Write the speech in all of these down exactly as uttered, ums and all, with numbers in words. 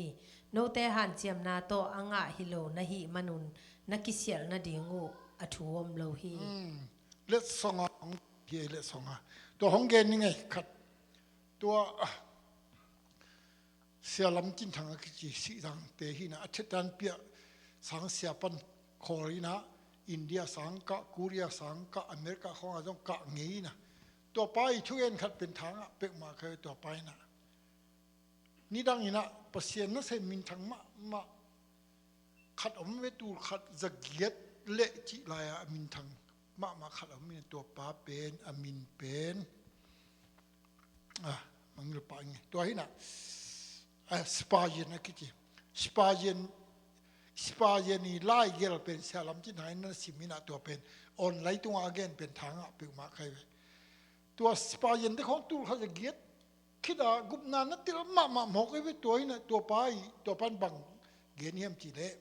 hi. Note hanciamna tawh a ngah hi lo na hih manun na kisialh nading uh a thu om lo hi. Letsong a hong hi, letsong a tua hong gen ni ngei khat. Tua ah, Sia Lam Cin Thang a kici Sihzangte hi na, a thetan piah sang sia pan khawl hi na, India sang kah, Korea sang kah, America khawng a zong kah ngei hi na. Tua pa i thugen khat pen thangah peuhmah kha, tua pa hi na. Nidang hi na Pasian nasem minthang mahmah khat om ve, tul khat za giat leh cih lai-a a minthang mahmah khat om hi na, tua pa pen a min pen ah, mangngilh pah ing e. Tua hi na, ah, Spurgeon a kici. Spurgeon, Spurgeon i laigelh pen Sia Lam Cin Thang in na sim hi na, tua pen online tungah a gen pen thangah peuhmah kha hi ve. Tua Spurgeon te khawng tul khat za giat khit a gupna na tel mahmah mawk hi ve. Tua hi na, tua pa i, tua pan bang gen hiam cih leh,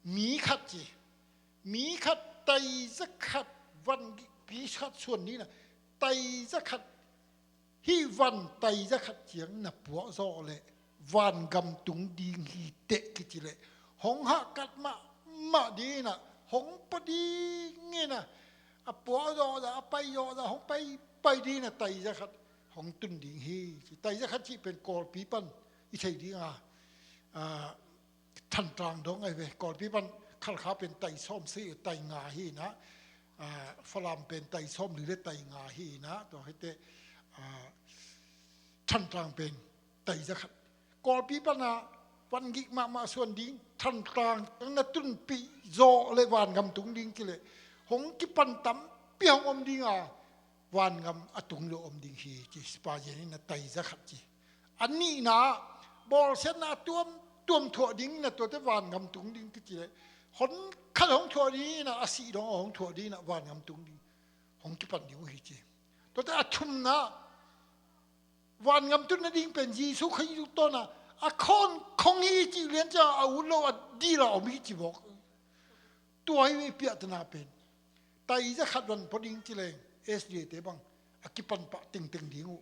mi khat ci, mi khat taiza khat van gikpi khat suan ding na, taiza khat, hih van taiza khat ciang na puah zawh leh vangam tung ding hi teh kici leh, hong hahkat mahmah ding na, hong pua ding hi na, a puah zawh za, a pai zawh za, hong pai, pai ding na, taiza khat hong tun ding hi ci. Taiza khat cih pen Kawlpi pan i thei ding a, ah, Thantlang dong ahi ve. Kawlpi pan Khalkha pen tai sawm si, tai nga hi na. Ah, Falam pen tai sawm li le tai nga hi na. Tua hi teh, ah, Thantlang pen taiza khat. Kawlpi pan a van gik mahmah suan ding, Thantlang na tunpih zawh leh vangam tung ding ci leh, hong kipan tampi hong om ding a, vangam a tung lo om ding hi ci. Spurgeon in na taiza khat ci. A nihna, bawlsiatna a tuamtuam thuah ding na, tuate vangam tung ding kici leh, hon khat hong thuah ding na, a sih dong a hong thuah ding na, vangam tung ding, hong kipan ding uh hi ci. Tuate a thumna, vangam tun nading pen Jesu Khazih tawh na, a khawnkhong hi cih lian ciang a ut lo a dil a om hi ci bawk. Tua hi ve i piahtana pen. Taiza khat van pua ding ci leng S D A te bang a kipan pah tengteng ding uh.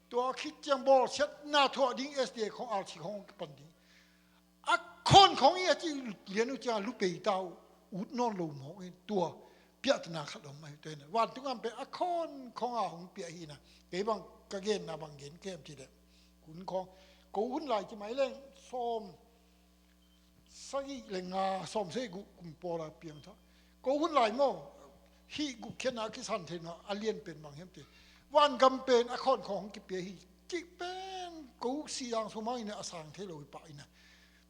Tua khit ciang bawlsiatna thuah ding S D A khawng, R C khawng kipan ding. A khawnkhawng hi a cih lian uh ciang a lu pei ta uh, ut nawn lo mawk in, tua piahtana khat om ahi. Tua hi na vantung gam pen a khawnkhawng a hong piah hi na. Kei bang ka genna bang gen kem ci leh, hun khawng, ko hun lai ci mai leng sawm sagih le nga, sawm sagih guk kum pawl a piangthak. Ko hun lai maw, hih gupkhiatna a kisan thei na, a lian pen bang hiam ci, vangam pen a khawnkhawng hong kipia hi cih pen ko Sihzang sung mah in a sang thei lo hi pah in a.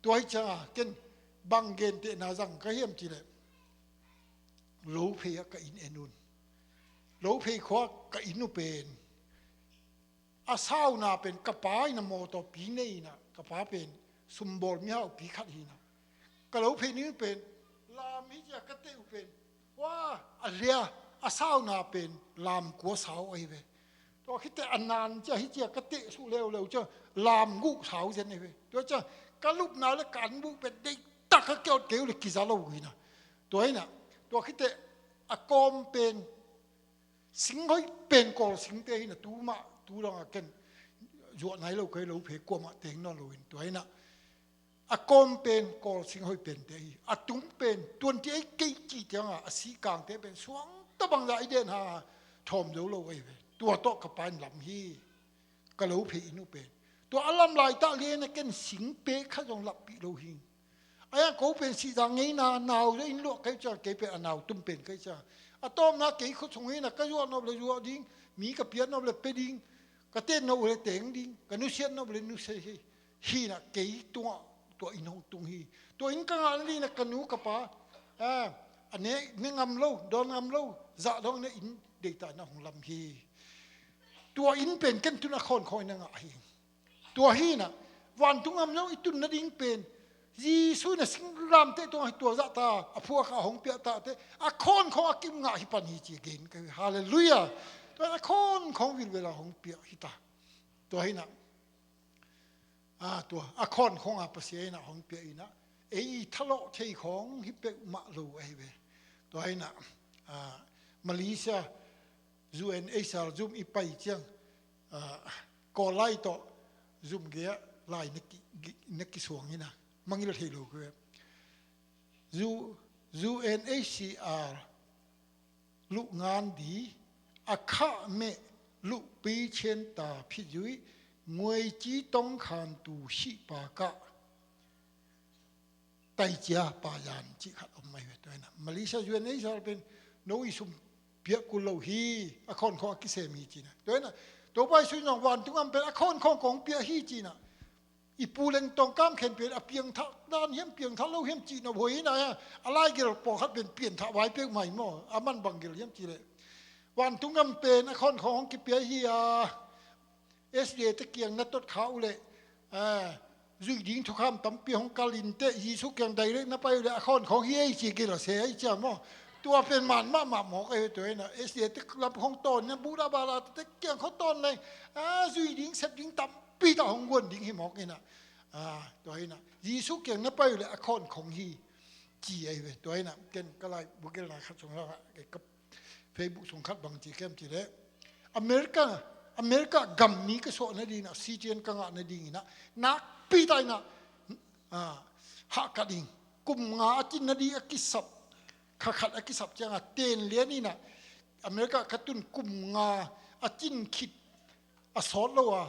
Tua hi ciang a ken bang gentehna zang ka hiam ci leh, Lophei ah ka inn en un. Lophei khua ka inn uh pen, a sauna pen ka pa in a mawtawpi nei in a, ka pa pen sumbawl mihaupi khat hi in a. Ka Lophei inn uh pen lam hi cia ka teh uh pen, hua, a lia, a sauna pen lam kua sau ahi ve. Tua khit teh a naan cia hi cia ka teh suh leuleu cia lam guh sau zen ahi ve. Tua cia ka lupna le ka an buh pen deihtak ka kiawt kei uh le kiza lo uh hi in a. Tua hi in a, tua khit teh a kawm pen sing hoih pen Kawl singte hi in a, tu mah tu dang a ken zuah nai lo kei, Lophei kuamah teng nawn lo in, tua hi in a, a kawm pen Kawl sing hoih pente hi. A tung pen twenty eight K G ciang a, a sih kangte pen suang tabang zah i den ha, thawm zo lo ahi ve. Tua tawh ka pa in lam hi. Ka Lophei inn uh pen tua a lam laitak lian a ken singpek khat zong lappih lo hi. A yang ko pen Sihzang ngeina nau zong inn luah kei ciang, kei pen a nau tum pen kei ciang, a tawpna kei khut sung hi in a, ka zuah nop le zuah ding, mi ka piat nop le pia ding, ka ten nop le teng ding, ka nusiat nop le nusia hi. Hi in a kei tungah tua inn hong tung hi. Tua inn ka ngah nading in a ka nu ka pa, a, a ne, ne ngam lo, dawn ngam lo zah dong in a inn deihtak in a hong lam hi. Tua inn pen ken tun a khawnkhawng in a ngah hi. Tua hi in a, vantung gam zong i tun nading pen Jesu in a singlamteh tungah hi, tua zahta a phuak a hong piahtahte a khawnkhawng a kim ngah hi pan hi ci gen ka hi. Halleluiah. Tua in a khawnkhawng vilvel a hong piah hi ta. Tua hi in a, a, tua a khawnkhawng a Pasian in a hong piah in a, ei i thalawh thei khawng hi peuhmah lo ahi ve. Tua hi in a, a, Malaysia zu en ei sal zum i pai ciang, a, Kawl lai tawh zum gei ah lai na ki, na kisuang hi na, mangngilh thei lo kei ve. U, U N H C R လူငန်းဒီအခမဲ့ လူပေးခြင်းသာဖြစ်၍ ငွေကြေးတောင်းခံသူရှိပါက တိုင်ကြားပါရန် ci khat om mai ve. Tua hi na Malaysia U N H C R pen no i sum piak kul lo hi, a khawn khawng a kisem hi ci na. Tua hi na Topa Jesu in zong vantung gam pen a khawn khawng kong piak hi ci na. I pu leng tawngkam khen pen a piangthak dan hiam piangthak lo hiam cih na hoih hi na, a laigel pawlkhat pen pianthak vai peuhmah hi maw, a man bang gel hiam cih leh vantung gam pen a khawn khawng hong kipia hi a, S D A te kiang na tot kha uh leh, a, zuih ding thukham tampi hong kal in teh, Jesu kiang direct na pai uh leh a khawn khawng hi ei ci gel a se ei cia maw. Tua pen man mahmah mawk ei ve. Tua hi na S D A te lam khawng tawn na, buhda bala te kiang khawng tawn leng, a, zuih ding sep ding tampi ta hong guan ding hi mawk hi na. A, tua hi na Jesu kiang na pai uh leh a khawn khawng hi ci ei ve. Tua hi na ken ka lai bugelna khat sung la ka Facebook sung khat bang ci kem ci leh, America, America gam mi ka suah nading in a, citizen ka ngah nading in a, nakpi ta in a, a, hahkat ding. Kum nga a cin nading a kisap, kha khat a kisap ciang a, ten lian in a, America ka tun kum nga a cin khit a sawt lo a,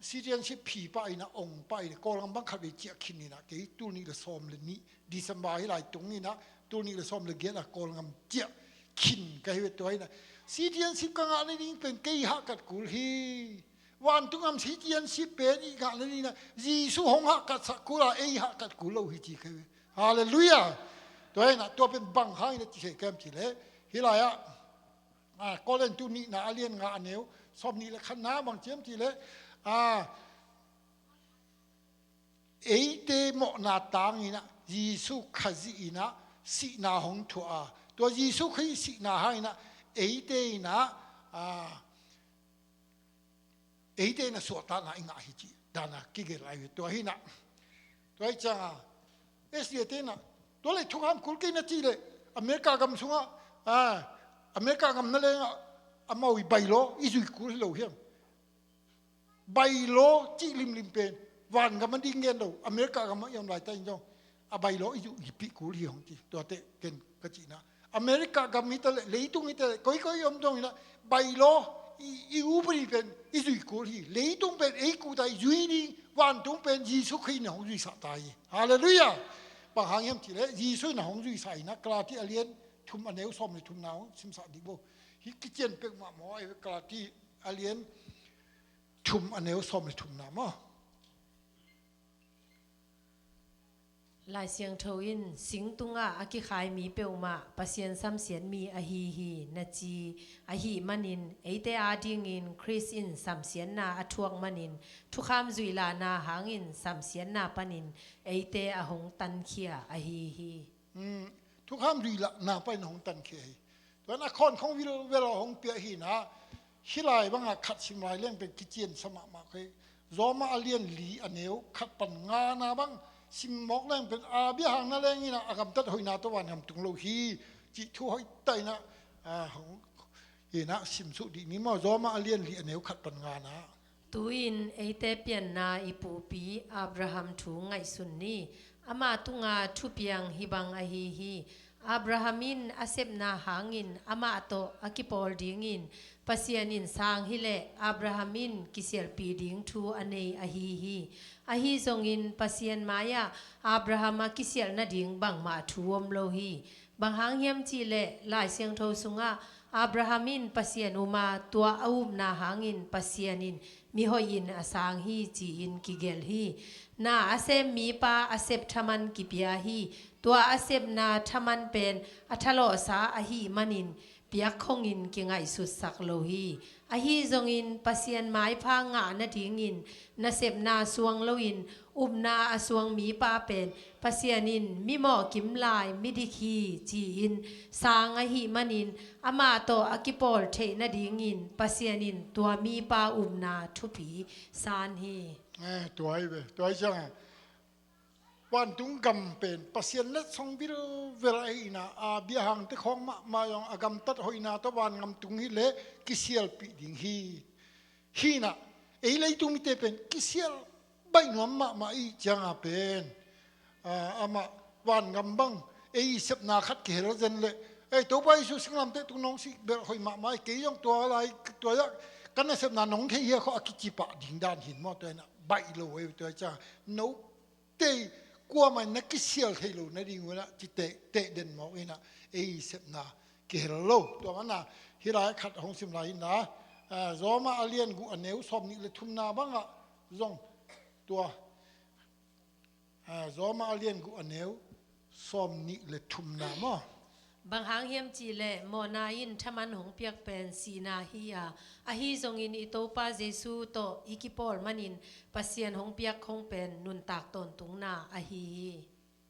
citizenship phi pah in a, ong pah in a, Kawlgam bang khat vei ciah khin in a, kei tul nih le sawm le nih, December hi lai tung in a, tul nih le sawm le giat a Kawlgam ciah khin ka hi ve. Tua hi na citizenship ka ngah nading pen kei hahkat kul hi. Vantung gam citizenship pen i ngah nading in a, Jesu hong hahkat sak kul a, ei hahkat kul lo hi ci ka hi ve. Halleluiah. Tua hi na tua pen bang hang in a ci thei kem ci leh, hi lai ah, a, Korintu nihna a lian nga a neu sawm nih le khatna bang ci hiam ci leh, a, eite mawhna tang in a, Jesu Khazih in a sihna hong thuah a, tua Jesu Khazih sihna hang in a, eite in a, a, eite in a suahtakna i ngah hi ci dan a kigel lai ve. Tua hi na, tua hi ciang a, S D A te in a, tua leh thukham kul kei na ci leh, America gam sung a, a, America gam na leng a, amau i bylaw i zui kul hi lo hiam? Bylaw cih limlim pen vangam a ding gen lo, America gam a i om lai ta in zong a bylaw i zuih i pih kul hi hong ci. Tua teh ken ka cihna, America gam hi ta leh, leitung hi ta leh, koikoi i om zong in a, bylaw i, i upadi pen i zuih kul hi. Leitung pen ei kuta i zui ding, vantung pen Jesu Khazih in a hong zuihsak ta hi. Halleluiah. Bang hang hiam ci leh, Jesu in a hong zuihsak in a, Galati a lian thum a neu sawm le thumna hong simsak dih bo. Hih kician peuhmah maw, a hi ve, Galati a lian thum a neu sawm le thumna maw. Lai Siangtho in, sing tungah a kikhai mi peuhmah Pasian samsiat mi ahi hi, na ci ahih manin, eite adingin Khrist in samsiatna a thuak manin, thukham zuih lahna hangin samsiatna panin eite a hong tankhia ahi hi. Um, thukham zuih lahna panin a hong tankhia hi. Tua in a khawn khawng vilvel a hong piak hi na, hih lai bangah khat sim lai leng pen kiciansa mahmah kei. Roma a lian li a neu khat pan ngana bang sim mawk leng pen, a, Abraham na leng in a, a gamtat hoihna tawh vangam tung lo hi, cih thu hoih ta in a, a, hong, in a simsuk dih ni maw, Roma a lian li a neu khat pan ngana. Tu-in eite pianna i pupi Abraham thu ngaihsun ni. Ama tunga thupiang hih bang ahi hi. Abraham in a sepna hangin amah tawh a kipawl dingin Pasian in sang hileh Abraham in kisialpih ding thu a nei ahi hi. Ahi zongin Pasian mai-ah Abraham a kisialh nading bangmah thu om lo hi. Bang hang hiam cihleh Lai Siangtho sungah Abraham in Pasian um a, tua a upna hangin Pasian in mihoihin a sang hi, ci-in kigelh hi. Na a sem mipa a sep thaman kipia hi. Tua a sepna thaman pen a thalawhsa ahih manin piakkhongin kingaihsutsak lo hi. Ahi zongin Pasian maipha ngah nadingin nasepna suang loin upna a suang mipa pen Pasian in mimawh kimlai midik hi, ci-in sang ahih manin amah tawh a kipawl theih nadingin Pasian in tua mipa upna thupi san hi. Eh, tua hi ve, tua hi ciang a, vantung gam pen Pasian letsong vilvel ahi in a, Abraham te khawng mahmah zong a gamtat hoihna tawh vangam tung hileh kisialpih ding hi. Hi in a, ei leitung mite pen kisial baih nuam mahmah i cianga pen, ah, amah vangam bang ei sepna khat kihel zen leh, ei, Topa Jesu singlamteh tung nong sih bel hoih mahmah i, kei zong tua lai, tua zah ka nasepna nong thei hia khaw a kici pah ding dan hi in maw, tua inah baih lo ei, tua cianga no tei kuamah in na kisial thei lo nading unah ci teh, teh den mawk inah ei sepna kihel lo. Tua mana hih lai khat hong sim lai inah, ah, Roma a lian guh a neu sawm nih le thumna bangah zong tua, ah, Roma a lian guh a neu sawm nih le thumna maw? Bang hang hiam cihleh mawhna in thaman hong piak pen sihna hi a, ahi zongin i Topa Jesu tawh i kipawl manin Pasian hong piak khong pen nuntak tawntungna ahi hi.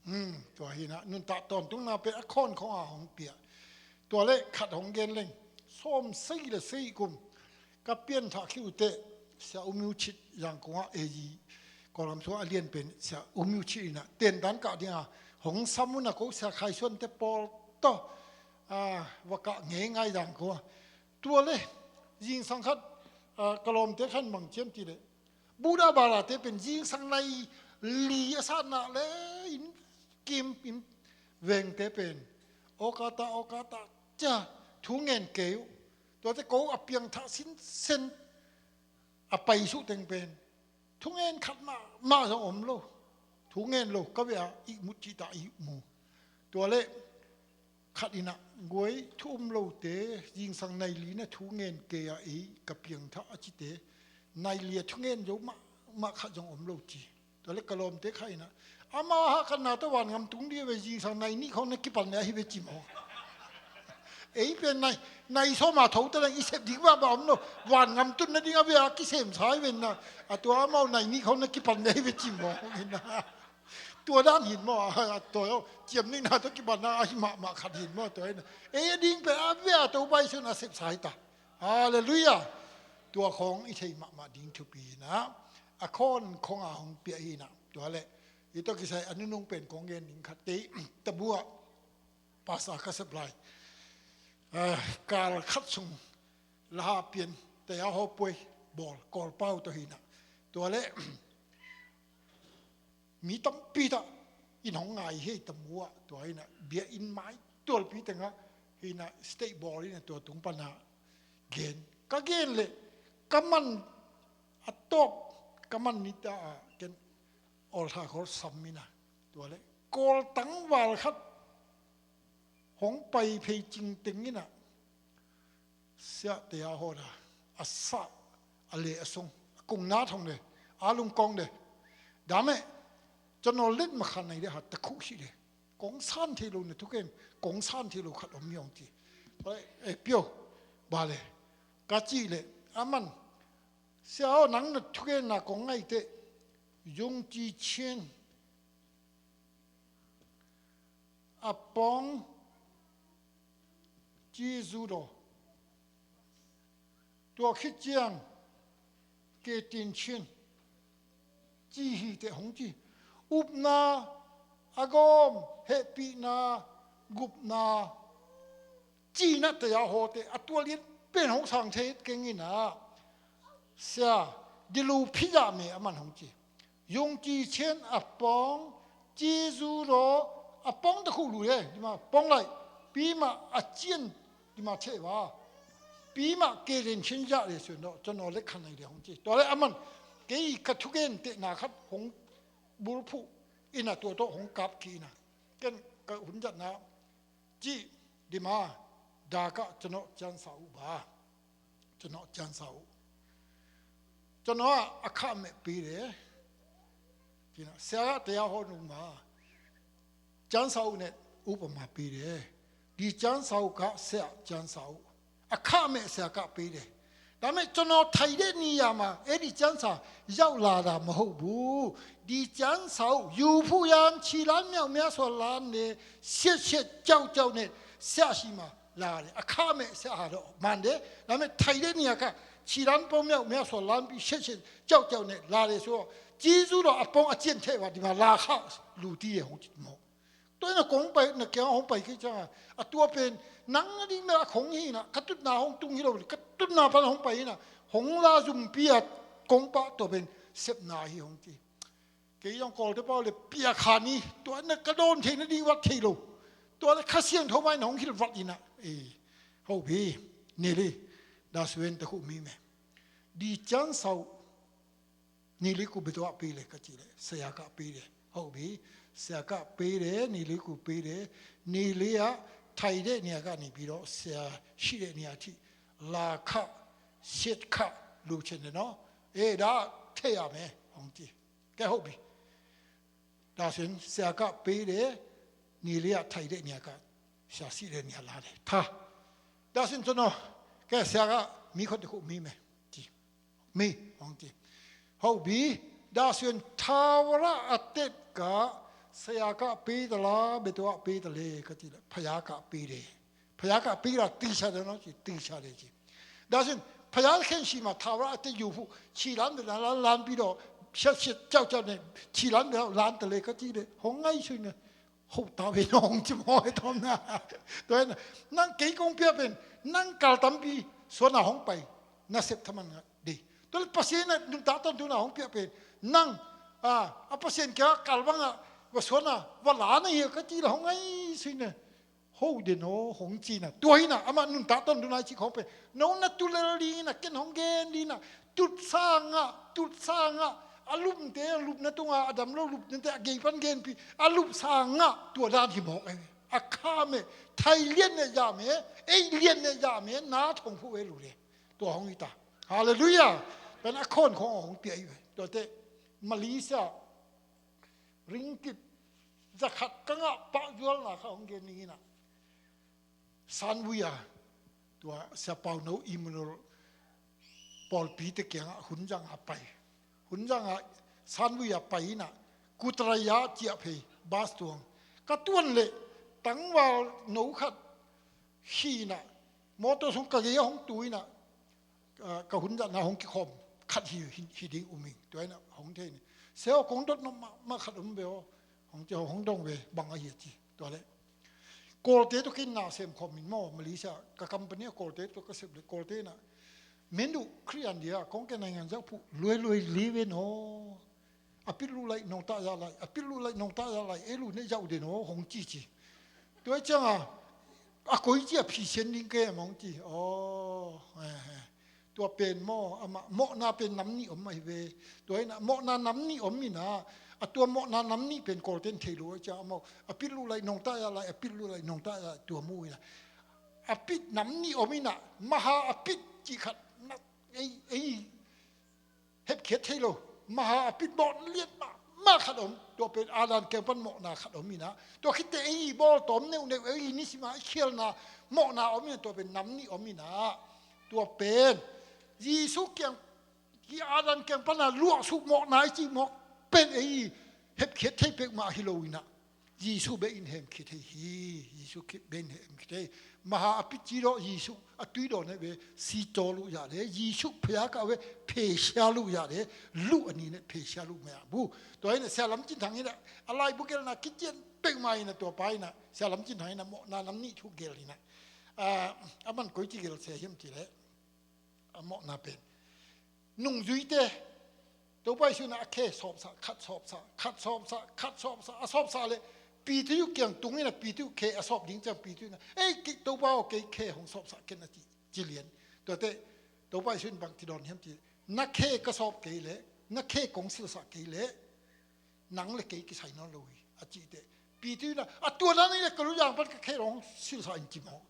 Hmm, tua hinah nuntak tawntungna pen a khawn khong a hong pia. Tua le khat hong gen leng, sawm sei le sei kum ka pianthah khit uh teh, Sia U Myo Chit Yangon ah, A G Kawlgam sung a lian pen Sia U Myo Chit inah tentan kah dinga hong sam unah ko Sia Khai Suan te pawl tawh, ah, va kah ngeingai Yangon ah. Tua le zingsang khat, ah, ka lawmte khan bang ciam ti le, Buddha barate pen zingsang nai li a satna le inn kim, inn vengte pen okata, okata cia thu ngen kei uh. Tuate ko a piangthah sinsen a paisuh teng pen thungen khat mahmah zong om lo. Thungen lo ka ve a ihmut cihta ihmu. Tua le khat inah guai thu um lote zingsang nai li na thungen kei a ei ka piangthah a cite nai li a thungen zo mahmah khat zong om lo ci. Tua le ka lawmte khat inah amau hahkatna tawh vangam tung dih a ve, zingsang nai nih khong na kipan le ahi ve ci maw? Ei pen nai, nai sawma tho ta dang i sep ding mahmah om lo. Vangam tun nading a ve a kisemsa i venna. A tua amau nai nih khong na kipan le ahi ve ci maw? Tua dan hin maw, a tua ciam ning na tua kibanna ahi mahmah khat hin maw, tua hin. Ei a ding pen a ve a Topa Jesu in a sepsa hi ta. Halleluiah. Tua khong i thei mahmah ding thupi hinah a khawn khong a hong piah hinah. Tua le i tua kisai a nunung pen kong gen ding khat tei tabu ah pasa ka sep lai, ah, kal khat sung laha pian taya haw puai bawl Kawlpau tawh hinah. Tua le mi tampi tah in hong ngai hi ei tamu ah, tua inah bia in mai tualpi tengah hinah state bawl inah tua tung pana gen. Ka gen le ka man a tawp ka man nita ah ken altar call sam inah, tua le Kawl tangval khat hong pai phei cingteng inah Sia Taya Haw da a sah, a le a sung, a kungna thong de, a lungkong de, dam eh, canaw let makhan nai de ha takhuh sih de. Kong san thei lo na thuken, kong san thei lo khat om hi hong ci. Eh, pio, ba le ka cih le, a man, Sia aw, nang na thukenna kong ngaih teh, Yung Ci Chin a pawng Ci Zu Daw, tua khit ciang Ke Tin Chin ci hi teh hong ci. Upna, a gawm, hehpihna, gupna, cihna taya hawte a tual in pen hong sang thei keng inah Sia Dilu Phizah me a man hong ci. Yung Ci Chin a pawng, Ci Zu Daw a pawng takhuh lu le dima pawng lai, pimah a cian dima theh va, pimah Ke Tin Chin zah le suan daw, canaw le khan nai le hong ci. Tua le a man kei ka thugen tehna khat hong bulphuh inah tua tawh hong kap kik inah ken ka hun zatna cih dima dakah canaw ciansa uh ba. Canaw ciansa uh. Canaw ah a khah meh pi le. Sia Taya Haw nung ma ciansa uh ne, upama pi le. Di ciansa uh ka sia ciansa uh. A khah meh sia ka pi le. Dam eh canaw thai de ni ya ma, eh, di ciansa yau la da ma ho bu. Di ciansa uh, yu phu yan, chi lan miau mia sual lan le, siat siat ciau ciau ne, sia si ma, la le. A khah meh sia ha do, man de, dam eh thai de ni ya ka, chi lan pong miau mia sual lan pi, siat siat ciau ciau ne, la le so. Ci Zu Daw a pawng a cian theh va, dima la kha lu ti ye hong ci maw. Tua inah kong pai, na kiang hong pai kei cianga, a tua pen nang a ding na a khong hinah, ka tutna hong tung hi lo, ka tutna pan hong pai hinah, hong la zumpi a kong pah tua pen sepna hi hong ci. Kei zong Kawlte pau le pia kha ni, tua na ka dawn theih nading vat thei lo. Tua le Kha Siangtho mah in hong hilh vat in ah. Ei, hopi, nili, dasuen te khuh mi me. Di ciang sau, nili ku betuah pei le ka ci le, saya kah pei le. Hopi, saya kah pei le, nili ku pei le, nili ah, thai de nia ka ni pi do, saya shi de nia thi, la kha, siet kha, lu chen de no. E, da, thei a me, hong ci. Kei hopi. Dasin siakah pei de, ni liah thai de niakah, siasi de nia la de. Tha. Dasin cun aw, kei siakah mi khot de khuh mi me. Ci. Mi, hong ci. Hopi, dasin thawara a tet ka, siakah pei ta la, betuah pei ta le, ka ci le, phayakah pei de. Phayakah pei la tisa de no ci, tisa de ci. Dasin, phaya khen si ma thawara a te yu phu, si lan de la lan pi do, siat siat cau cau ne, si lan de lan ta le ka ci de, hong ngai sui ne, ho ta ve nong ci mo e tom na. Tua na, nang kei kong pia pen, nang kal tampi, suan a hong pai, na sep thaman nga de. Tua le Pasian na, nuntak ton tu na hong pia pen, nang, a, a Pasian kia kal bang a, va suan a, va la na hi ka ci la hong ngai sui ne. Ho den aw hong ci na. Tua hi na, amah nuntak ton dun ai ci khawng pen. No na tu lel ding na, ken hong gen ding na. Tut sangah, tut sangah. A lumte, a lupna tungah, a dam lo lupnate, a gei pan genpi. A lup sangah, tua dan hi mawk e. A kha me, thai lian ne ya me, ei lian ne ya me, na thong phu e lu le. Tua hong hi ta. Hallelujah. Pen a khawn khawng hong pia i ve. Tua te, Malaysia, ringgit zakhat ka ngah pah zualna kha hong gen ning in ah. Sanvui a, tua Sia Pau No Emmanuel pawlpi te kiangah hun zang a pai. Hun zang a Sanvui a pai in ah, Kutaraya ciah phei, bas tuang. Ka tuan le tangval no khat khi in ah, mawtaw sung ka gei a hong tu in ah, ah, ka hun zahna hong kikhawm khat hi, hi, hi ding um ing. Tua in ah hong thei ni. Seo kong dot nop mahmah khat um ve aw. Hong ci hong dong ve bang a hi a ci. Tua le. Kawlte tawh kin na sem khawm min maw, Malaysia. Ka company a Kawlte tawh ka sep le Kawlte na. Menu Khristian dia, kong ke naingan zau phu, luai luai li ve no. A pit lu lai nong ta ya lai, a pit lu lai nong ta ya lai, e lu ne zau de no, hong ci ci. Tua ciang a, a koi ci a phi sen ding ke mong ci. Aw, eh, eh. Tua pen maw, amah mawhna pen nam nih om ahi ve. Tua in ah mawhna nam nih om in ah, a tua mawhna nam nih pen Kawlten thei lo a ciang amau, a pit luh laih nong ta ya lai, a pit luh laih nong ta ya lai, tua mu in ah. A pit nam nih om in ah, maha a pit cih khat na, ei, ei, hepkhiat thei lo. Maha a pit mawh lian mahmah khat om. Tua pen Adam kiang pan mawhna khat om in ah. Tua khit teh ei bawl tawm neuhneuh, ei nisim a i khialna mawhna om in ah, tua pen nam nih om in ah. Tua pen Jesuh kiang, i Adam kiang pan a luahsuk mawhna i cih mawk pen ei hepkhiat thei peuhmah hi lo in ah. Jesuh bek in hemkhia thei hi. Jesuh bek in hemkhia thei. Maha a pit ci dawh Jesuh a tui dawn eh ve, si caw luh yah le, Jesuh phaya kah ve, phesia luh yah le, luh a ni le phesia luh maya bu. Tua in ah Sia Lam Cin Thang in ah, a laibu gelna kician peuhmah in ah tua pa in ah, Sia Lam Cin Thang in ah mawhna nam nih thu gel in ah. Ah, a man koi ci gel sia hiam ci le. A mawhna pen. Nungzuite, Topa Jesuh in ah a khe sawpsah, khat sawpsah, khat sawpsah, khat sawpsah, a sawpsah le, Peter kiang tung in ah Peter khe a sawp ding ciang Peter in ah, ei, kei Topa aw, kei khe hong sawpsah ken a ci, ci lian. Tuate, Topa Jesuh in bang ci dawn hiam ci, na khe ka sawp kei le, na khe kong silsah kei le, nang le kei kisai nawn lo hi, a cih teh. Peter in ah, a tua dan in le ka luzang pan ka khe hong silsah in ci maw.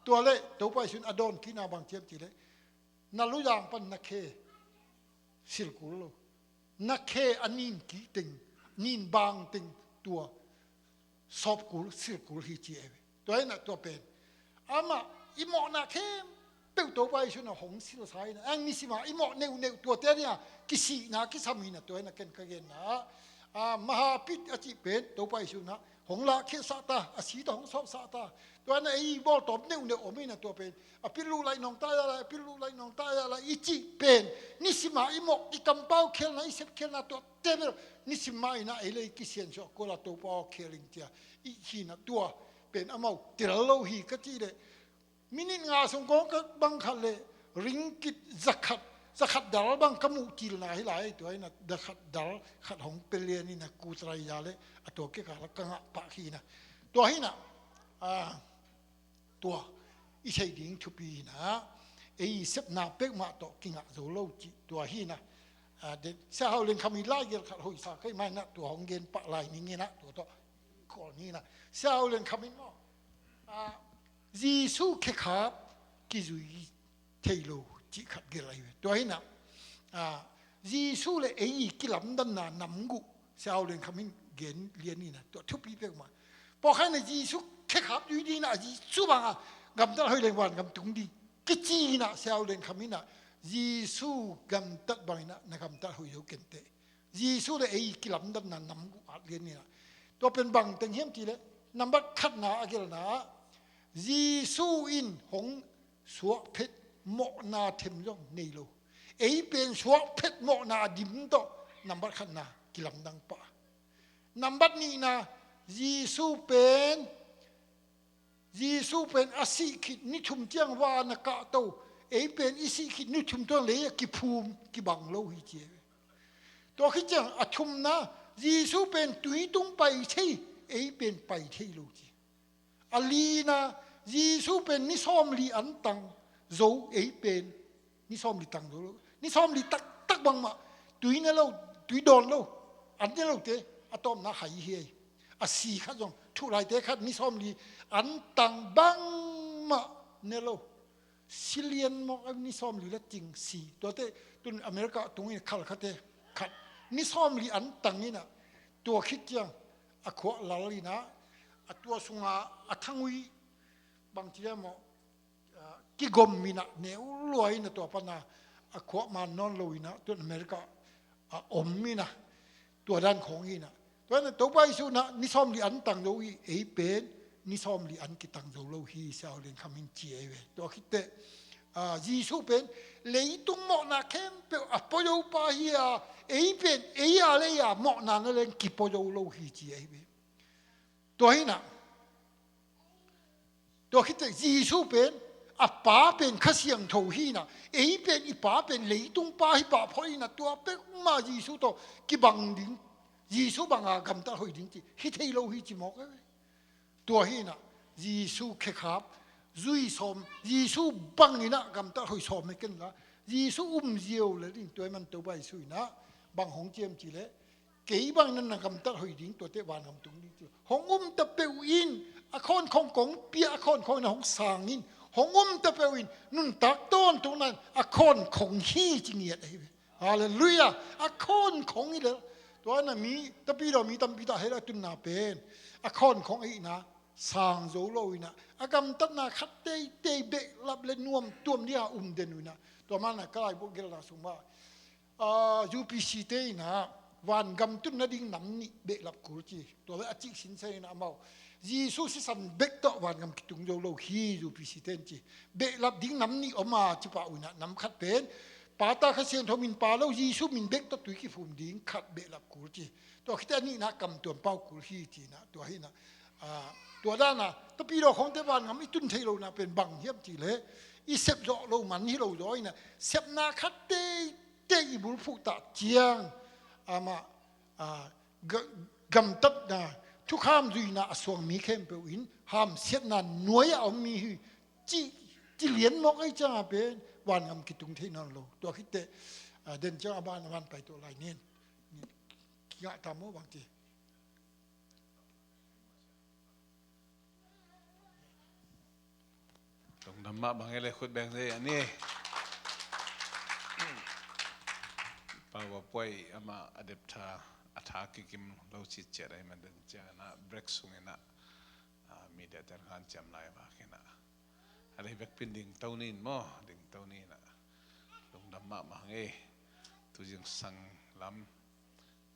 Tua le, Topa Jesuh in a dawn kina bang ciam ci le, na luzang pan na khe sil kul lo. Na khe a nin kik teng, nin bang teng tua sawp kul, sil kul hi ci e ve. Tua in ah tua pen. Amah i mawhna khempeuh Topa Jesuh in ah hong silsa in ah. Ang nisim a i mawh neuhneuh tuate ni a kisihna kisam in ah tua in ah ken ka genna. Ah, maha a pit a cih pen Topa Jesuh in ah hong lahkhiatsah ta, a si tawh hong sawpsah ta. Tua in ah ei bawl tawm neuhneuh om in ah tua pen. A pit luh laih nong ta ya lai, a pit luh laih nong ta ya lai, i cih pen. Nisim a i mawh, i kampau khialna, i sep khialna tuate bel. Nisim mah in ah ei le i kisiansuah kul a Topa aw khial in cia. I hi in ah tua pen amau tel lo hi ka cih le. Minit nga sung kong ka bang khat le ringgit zakhat Zakhat dal bang ka muh kilna hi lai, tua hi na, zakhat dal khat hong pia lian hi na, kutrai ya le a tua kikal ka ngah pah hi na. Tua hi na, a, tua i thei ding thupi hi na, ei sepna pek mah tawh kingah zo lo cih tua hi na. A, de, Sia Hau Lian Kham in lai gel khat hoih sa kei mai na, tua hong gen pah lai ning hi na, tua tawh kol ni na. Sia Hau Lian Kham in maw, a, Jesu khekhap kizui thei lo cih khat gel ahi ve. Tua hi na, a, Jesu le ei kilamdanna nam guh Sia Hau Lian Kham in gen lian hi na, tua thupi pek mah. Pawlkhat in Jesu khekhap zui ding na, Jesu banga gamtat hoih leng vangam tung ding kici hi na, Sia Hau Lian Kham in Jesu gamtat bangin na gamtat hoih zo kenteh. Jesu le ei kilamdanna nam guh at lian hi na. Tua pen bang teng hiam cih leh, nambat khatna a gelna ah, Jesu in hong suakphet mawhna them zong nei lo. Ei pen suakphet mawhna a dim tawh nambat khatna kilamdang pah. Nambat nihna, Jesu pen, Jesu pen a sih khit ni thum ciang van a kahto, ei pen i sih khit ni thum tawh lei a kiphum kibang lo hi ci. Tua khit ciang a thumna, Jesu pen tui tung pai thei, ei pen pai thei lo ci. A lina, Jesu pen ni sawmli an tang zo, ei pen ni sawmli tang zo lo. Ni sawmli taktak bangmah, tui ne lo, tui dawn lo, an ne lote a tawpna hai hi ei. A si khat zong, thuhlaite khat ni sawmli an tang bangmah ne lo. Si lian mawk a, ni sawmli le cing si. Tuate tun America tungin khal khate khat ni sawmli an tang hi na, tua khit ciang a khuah lal hi na, a tua sunga a thangui bang ci le maw, a, kigom hi na, neu lua hi na, tua pana a khuah man nawn lo hi na, tun America a om hi na, tua dan khawng hi na. Tua hi na, Topa Jesu na ni sawmli an tang zo hi, ei pen ni sawmli an kitang zo lo hi, Sia Hau Lian Kham in ci ei ve. Tua khit teh, a, Jesu pen leitung mawhna khempeuh a pua zo pa hi a, ei pen ei a le ei a mawhna na leng kipua zo lo hi ci ei ve. Tua hi na, tua khit teh Jesu pen a Pa pen Kha Siangtho hi na, ei pen i pa pen leitung pa hi pah phot hi na, tua pek mah Jesu tawh kibang ding, Jesu banga gamtat hoih ding ci hi thei lo hi ci mawk e. Tua hi na, Jesu khekhap zui sawm, Jesu bangin a gamtat hoih sawm hi ken la, Jesu um ziau le ding. Tua hi man Topa Jesu in a bang hong ci hiam cih leh, kei bangin na gamtat hoih ding, tuate vangam tung ding ci. Hong um ta peuh in, a khawnkhong kong pia, a khawnkhong in a hong sang in, hong um ta peuh in, nuntak tawntung na in a khawnkhong hi ci ngiat ahi ve. Halleluiah. A khawnkhong hi le, tua na mi, Tapidaw mi tampi ta hei la tunna pen a khawnkhong ahihna sang zo lo hi na, a gamtatna khat teitei behlap le nuam tuam dia um den uh hi na. Tua man a ka laibu gelna sung mah, a, U P C te in a vangam tun nading nam nih behlap kul ci. Tua ve a cih sinsen in a amau, Jesu sisan bek tawh vangam kitung zo lo hi U P C te in ci. Behlap ding nam nih om a ci pah uh hi na, nam khat pen Pa, Ta, Kha Siangtho min pha lo, Jesu min bek tawh tui kiphum ding khat behlap kul ci. Tua khit teh a nihna kam tuam pau kul hi ci na, tua hi na. A, tua dan a, Tapidaw khawngte vangam i tun theih lohna pen bang hiam cih leh, i sep zawh lo man hi lo zaw hi na, sepna khat teitei i bulphuh tak ciang, amah, a, ga-, gamtatna, thukham zuihna a suang mi khempeuh in hamsiatna nuai a om mi hi, ci, ci lian mawk ahih ciangin pen vangam kitung thei nawn lo. Tua khit teh, a, den ciang a ban a ban pai tuah lai ning. Kingah ta maw bang ci. Lungdam mah bang e le khut beng zei a ni. Pau a puai amah a dep tha, a tha kikim lo citciat ahih man den ciang a break sung in a, a, media ten khan ciam lai vak in a, a lei bek pin ding to ning maw, ding to ning a. Lungdam mah bang e. Tu zingsang lam